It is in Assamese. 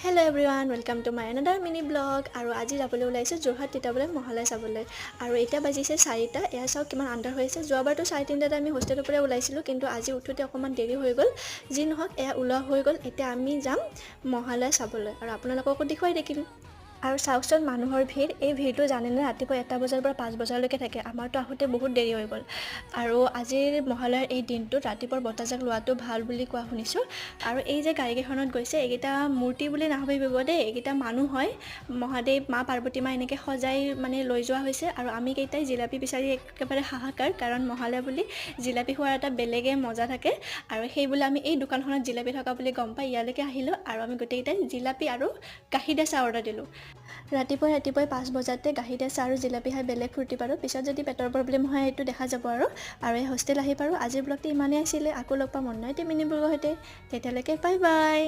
Hello everyone, welcome to my another mini vlog. আৰু আজি যাবলৈ ওলাইছোঁ যোৰহাট তিতাবলৈ মহালয়া চাবলৈ। আৰু এতিয়া বাজিছে 4টা। এয়া চাওক কিমান আন্ধাৰ হৈ আছে। যোৱাবাৰতো 3:30টাতে আমি হোষ্টেলৰ পৰাই ওলাইছিলোঁ, কিন্তু আজি উঠোঁতে অকণমান দেৰি হৈ গ'ল। যি নহওক, এয়া ওলোৱা হৈ গ'ল। এতিয়া আমি যাম মহালয়া চাবলৈ আৰু আপোনালোককো দেখুৱাই থাকিম। আৰু চাওকচোন মানুহৰ ভিৰ। এই ভিৰটো জানেনে, ৰাতিপুৱা 1টা বজাৰ পৰা 5 বজালৈকে থাকে। আমাৰতো আহোঁতে বহুত দেৰি হৈ গ'ল। আৰু আজিৰ মহালয়াৰ এই দিনটোত ৰাতিপুৱাৰ বতাহজাক লোৱাটো ভাল বুলি কোৱা শুনিছোঁ। আৰু এই যে গাড়ীকেইখনত গৈছে, এইকেইটা মূৰ্তি বুলি নাভাবিব দেই, এইকেইটা মানুহ হয়। মহাদেৱ, মা পাৰ্বতী মা এনেকৈ সজাই মানে লৈ যোৱা হৈছে। আৰু আমি কেইটাই জিলাপি বিচাৰি একেবাৰে হাহাকাৰ, কাৰণ মহালয়া বুলি জিলাপি খোৱাৰ এটা বেলেগে মজা থাকে। আৰু সেই বুলি আমি এই দোকানখনত জিলাপি থকা বুলি গম পাই ইয়ালৈকে আহিলোঁ আৰু আমি গোটেইকেইটাই জিলাপি আৰু গাখীৰ দিয়া চাহ অৰ্ডাৰ দিলোঁ। ৰাতিপুৱাই ৰাতিপুৱাই 5 বজাতে গাখীৰ দিয়া চাহ আৰু জিলাপি খাই বেলেগ ফূৰ্তি পালোঁ। পিছত যদি পেটৰ প্ৰব্লেম হয়, সেইটো দেখা যাব। আৰু আৰু এই হোষ্টেল আহি পালোঁ। আজিৰ ব্লগটো ইমানেই আছিলে। আকৌ লগ পাম অন্য এটি মিনি ব্লগৰ সৈতে। তেতিয়ালৈকে বাই বাই।